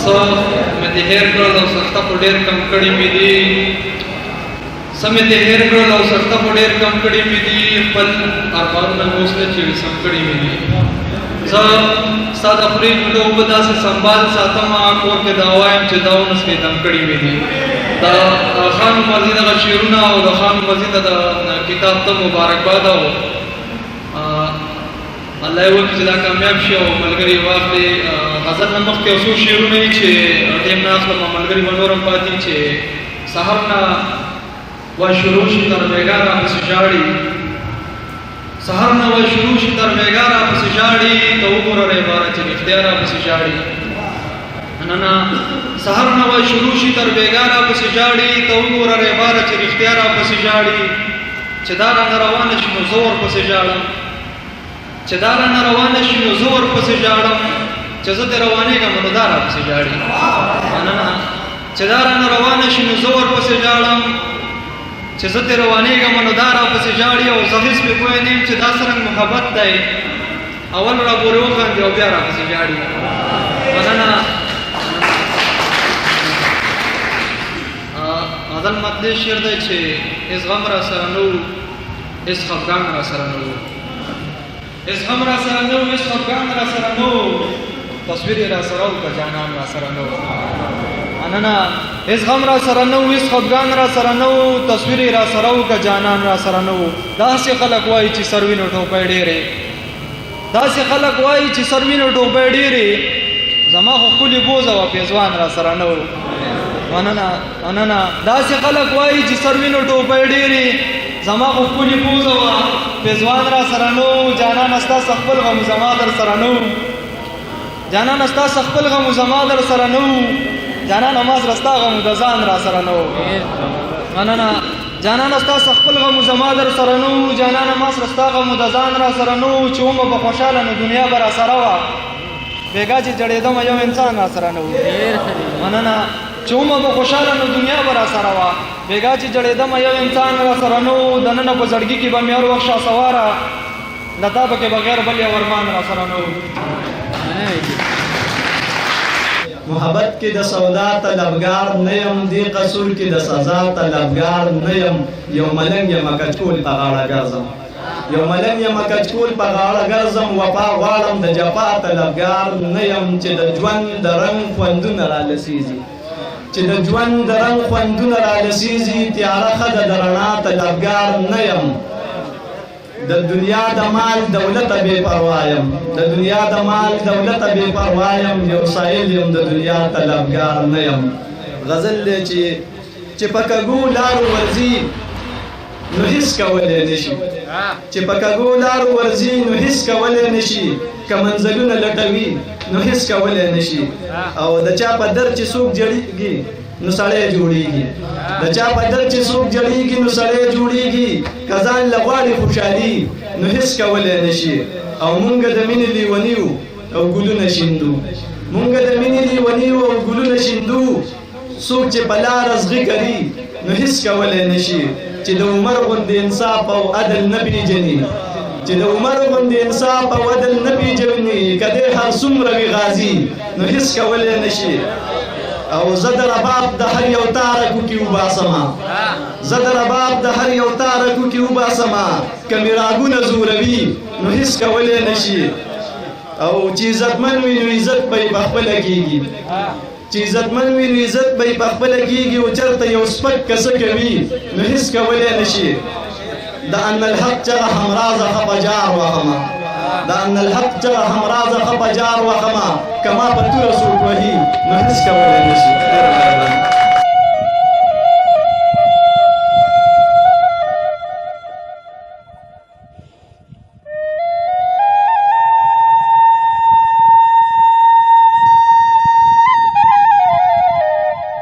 څه مې دې هېر کړل او سخته خو ډېر کم کړي مې دي، څه مې دې هېر کړل او سخته خو ډېر کم کړي مې دي، خپل ارمانونه مې اوس نه چې سم کړي مې دي. زه ستا د خولې جوړه اوبه داسې سنبال ساتم، کور کې دا وایم چې دا ونه څښې دم کړي مې دي. د خان عمرزي دغه شعرونه او د خان عمرزي ته د کتاب ته مبارکباد او الله یې وکړي چې دا کامیاب شي او ملګري یې واخلي. غزل نه مخکې یو څو شعرونه دي چې ټایم نه اخلم، ملګري به نور هم پاتې چې سهار نه وا شروع شي تر بېګا راپسې ژاړي، سهار نه وا شروع شي تر بېګا راپسې ژاړي، ته وګوره ریباره چې رښتیا راپسې ژاړي. نه نه، سهار نه وا شروع شي تر بېګا راپسې ژاړي، ته وګوره ریباره چې رښتیا راپسې ژاړي. چې دا رانه روانه شي نو زه ورپسې ژاړم، چې دا رانه روانه شي نو زه ورپسې ژاړم، چې زه ترې روانېږم نو دا راپسې ژاړي. مننه. چې دا رانه روانه شي نو زه ورپسې ژاړم، چې زه ترې روانېږم نو دا راپسې ژاړي. او زه هېڅ پرې پوه نه یم چې دا څرنګه محبت دی، اول راپورې وخاندي او بیا راپسې ژاړي. مننه. غزل مطلع شعر دی چې هېڅ غم را سره نه و، هېڅ خفګان را سره نه و، هېڅ غم را سره نه و، هېڅ خفګان را سره نه و، تصویر یې را سره و که جانان را سره نه و. مننه. هېڅ غم را سره نه و، هېڅ خفګان را سره نه و، تصویر یې را سره و که جانان را سره نه و. داسې خلک وایي چې سر وینو ټوپۍ ډېرې، داسې خلک وایي چې سر وینو ټوپۍ ډېرې، زما خو ښکلې بوزه وه پېزوان را سره نه و. مننه. مننه. داسې خلک وایي چې سر وینو ټوپۍ ډېرې، زما خو ښکلې پوزه وه پېزوان را سره نه و. جانانه ستا خپل غم زما در سره نه و، جانانه ستا خپل غم زما در سره نه و، جانانه ما سره ستا غم د ځان را سره نه و. مننه. جانانه ستا خپل غم زما در سره نه و، جانانه ما سره ستا غم د ځان را سره نه و. چې ومه به خوشحاله نو دنیا به را سره وه، بېګا چې جړېدم یو انسان را سره نه و. مننه. چې ومه به خوشحاله نو دنیا به را سره وه، بېګا چې جړېدم یو انسان را سره نه و. دننه په زړګي کې به مې هر وخت شاسواره، له تا پکې بغیر بل یو ارمان را سره نه و. محبت کې د سودا طلبګار نه یم، دې قصور کې د سزا طلبګار نه یم. یو ملنګ یم کچکول په غاړه ګرځم، یو ملنګ یم کچکول په غاړه ګرځم، وفا غواړم د جفا طلبګار نه یم. چې د ژوند د رنګ خوندونه را لسیږي، چې د ژوند د رنګ خوندونه را لسیږي، تیاره ښه ده د رڼا طلبګار نه یم. د دنیا د مال دولت بے پروا یم، د دنیا د مال دولت بے پروا یم، یو سائل یم د دنیا طلبګار نه یم. غزل دی چې په کږو لارو ورځي نو هیڅ کولی نشي، چې په کږو لارو ورځي نو هیڅ کولی نشي، که منزلونه لټوي نو هیڅ کولی نشي. او د چا په در چې څوک جړېږي نو سړی جوړېږي، د چا په در چې څوک جړېږي نو سړی جوړېږي، که ځان له غواړي خوشحالي نو هیڅ کولی نشي. او مونږ د مینې لیوني یو او ګلونه شیندو، مونږ د مینې لیوني یو او ګلونه شیندو، څوک چې په لاره زغي کوي نو هیڅ کولی نشي. چې د عمر غوندې انصاف او عدل نه پېژني، چې د عمر غوندې انصاف او عدل نه پېژني، که دی هر څومره وي غازي نو هیڅ کولی نشي. او زه د رباب د هر یو تاره کوکي وباسمه، زه د رباب د هر یو تاره کوکي وباسمه، که مې راګونه زوروي نو هیڅ کولی نشي. او چې عزتمن وي نو عزت به یې په خپله کېږي، چې عزتمن وي نو عزت به یې په خپله کېږي، او چېرته یو سپک که څه کوي نو هیڅ کولی نشي. د ان الحق چغه همرازه ښه په جار وهمه، د ان الحق چغه همرازه ښه په جار وهمه، که ما په توره څوک وهي نو هیڅ کولی نشي. ډېره مهرباني.